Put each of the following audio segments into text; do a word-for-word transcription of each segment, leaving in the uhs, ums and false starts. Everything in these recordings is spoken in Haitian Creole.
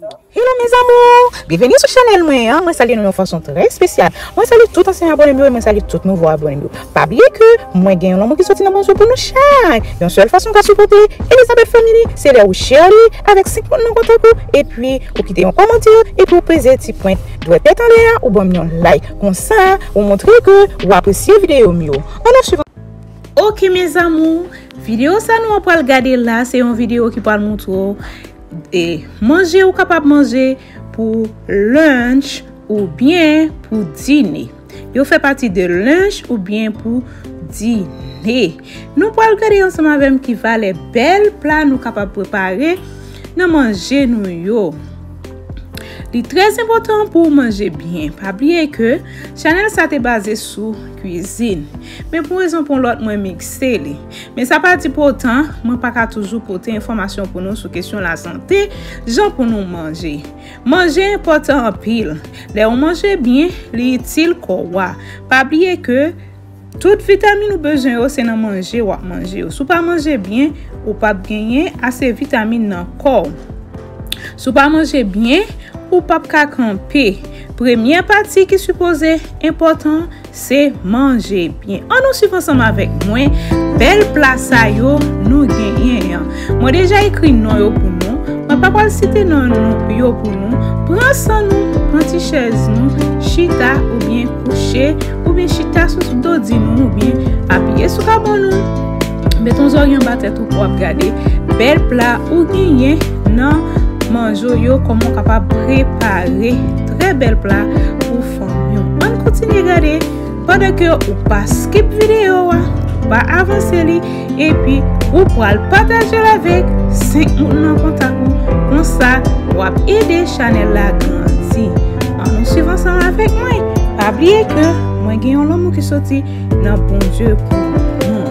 Hello mes amours! Byenveni sou chanèl mwen an. Mwen salye nou yon fason trè espesyal. Mwen salye tout ansyen abòne m yo e mwen salye tout nouvo abòne m yo. Pa bliye ke mwen gen yon lanmou ki soti nan Bondye pou nou chak. Yon sèl fason w ka sipòte Elizabeth Family, se lè ou share li avèk senk moun nan kontak ou, epi ou kite yon kòmantè, epi ou peze ti pwent dwèt tèt anlè a, ou ban m yon like. Konsa, ou montre ke ou apresye videyo m yo. Ann ap swiv. Ok mes amours, videyo sa nou pral gade la, se yon videyo ki pral montre w e manje ou kapab manje pou lunch oubyen pou dine. Yo fè pati de lunch oubyen pou dine. Nou pral gade ansanm avè m ki valè bèl pla nou kapab prepare nan manje nou yo. Li trè enpòtan pou w manje byen. Pa bliye ke chanèl sa te baze sou kwizin. Men pou rezon pou lòt, mwen mikse li. Men sa pa di pou otan, mwen pa ka toujou pote enfòmasyon pou nou sou kesyon lasante, jan pou nou manje. Manje enpòtan anpil. Lè w manje byen, li itil kò w a. Pa bliye ke tout vitamin ou bezwen yo, se nan manje w ap manje yo. Si w pa manje byen, ou p ap genyen ase vitamin nan kò w. Si w pa manje byen, ou p ap ka kanpe. Premyè pati ki sipoze enpòtan, se manje byen. Ann nou swiv ansanm avèk mwen bèl pla sa yo nou genyen an. Mwen deja ekri non yo pou nou. Mwen pa pral site non nou yo pou nou. Pran san nou, pran ti chèz nou, chita oubyen kouche, oubyen chita sou dodi nou, oubyen apiye sou kabann nou. Met yon zòrye anba tèt ou pou w ap gade bèl pla ou genyen nan manje w yo, kòman w kapab prepare trè bèl pla pou fanmi w. Ann kontinye gade pandan ke ou pa skip videyo a, ou pa avanse li, epi ou pral pataje l avèk senk moun nan kontak ou. Konsa, w ap ede chanèl la grandi. Ann nou swiv ansanm avèk mwen. Pa bliye ke mwen gen yon lanmou ki soti nan Bondye pou nou.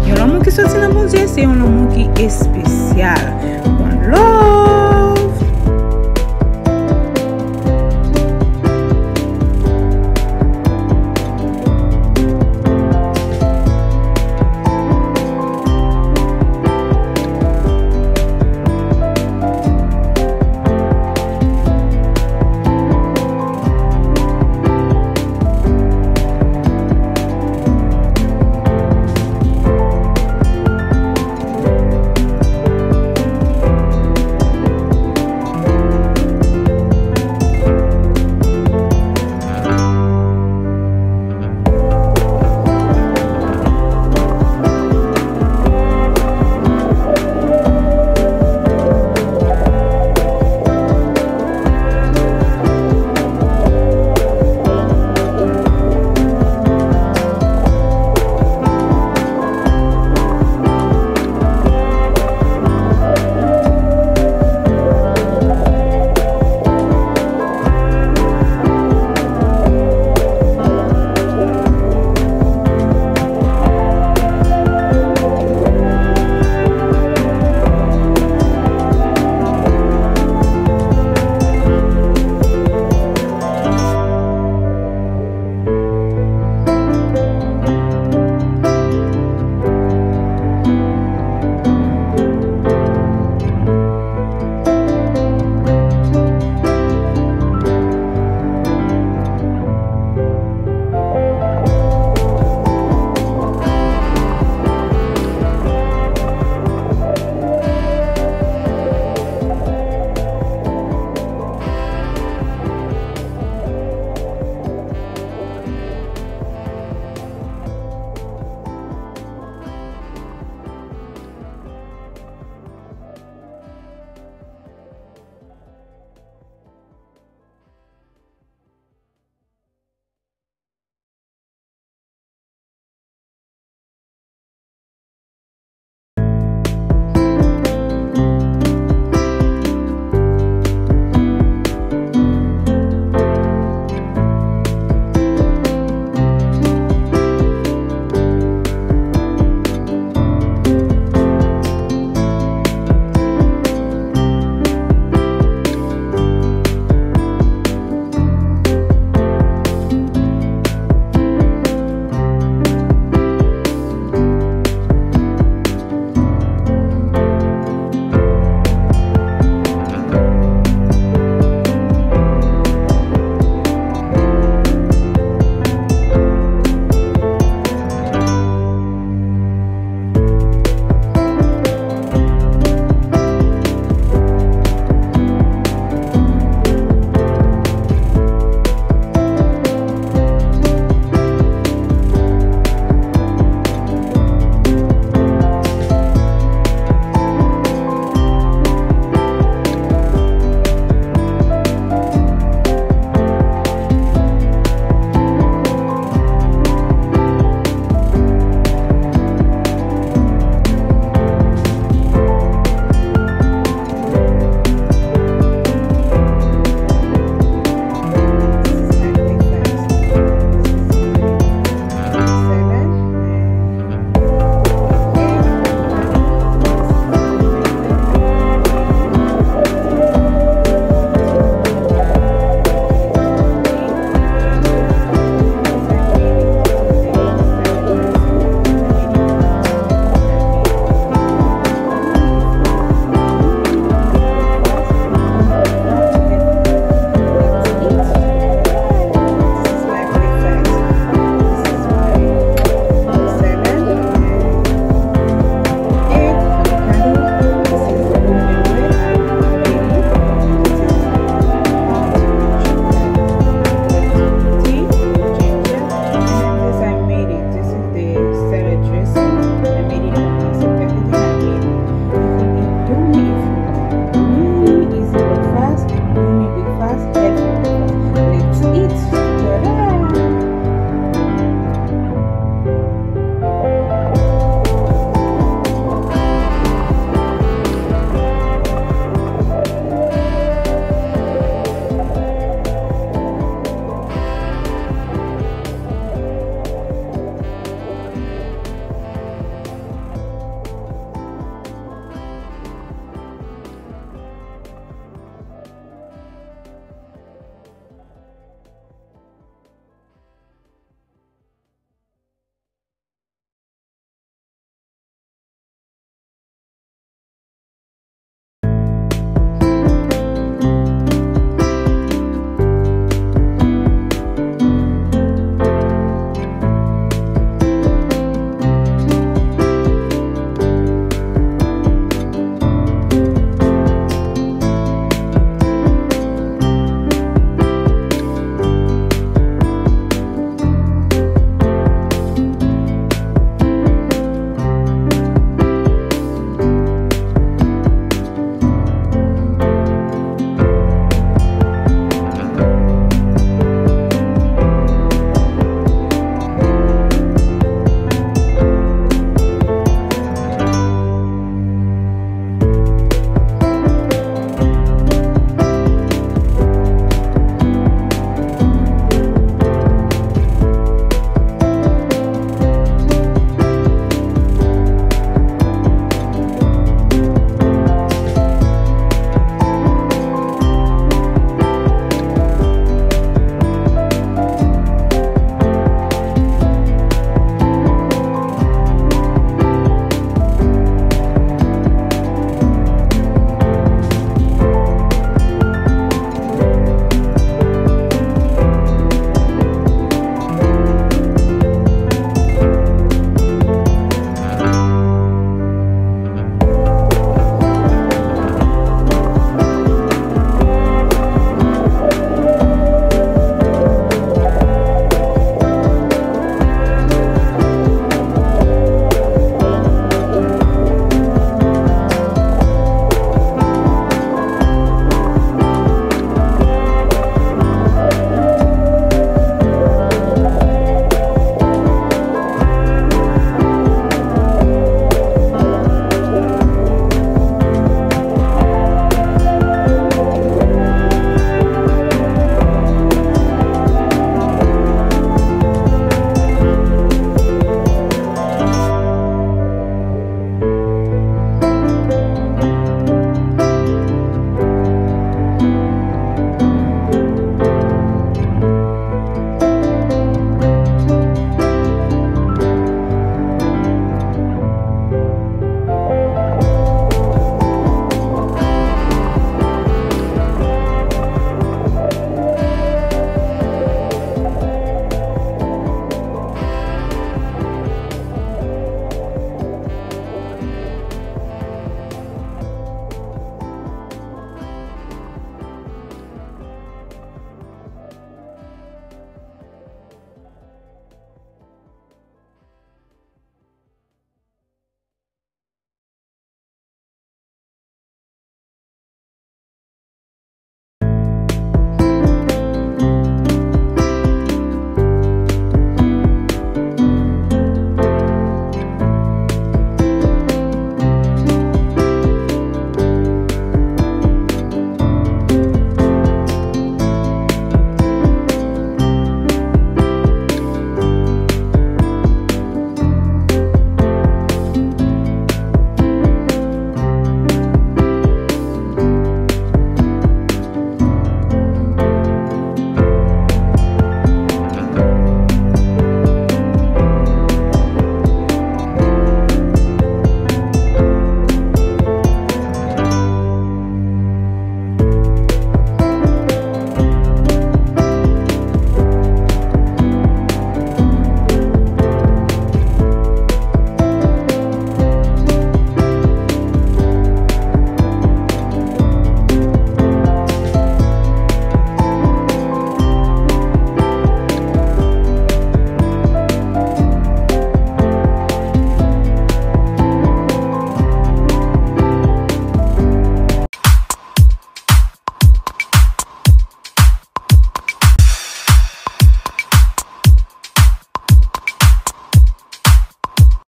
Yon lanmou ki soti nan Bondye, se yon lanmou ki espesyal. One love!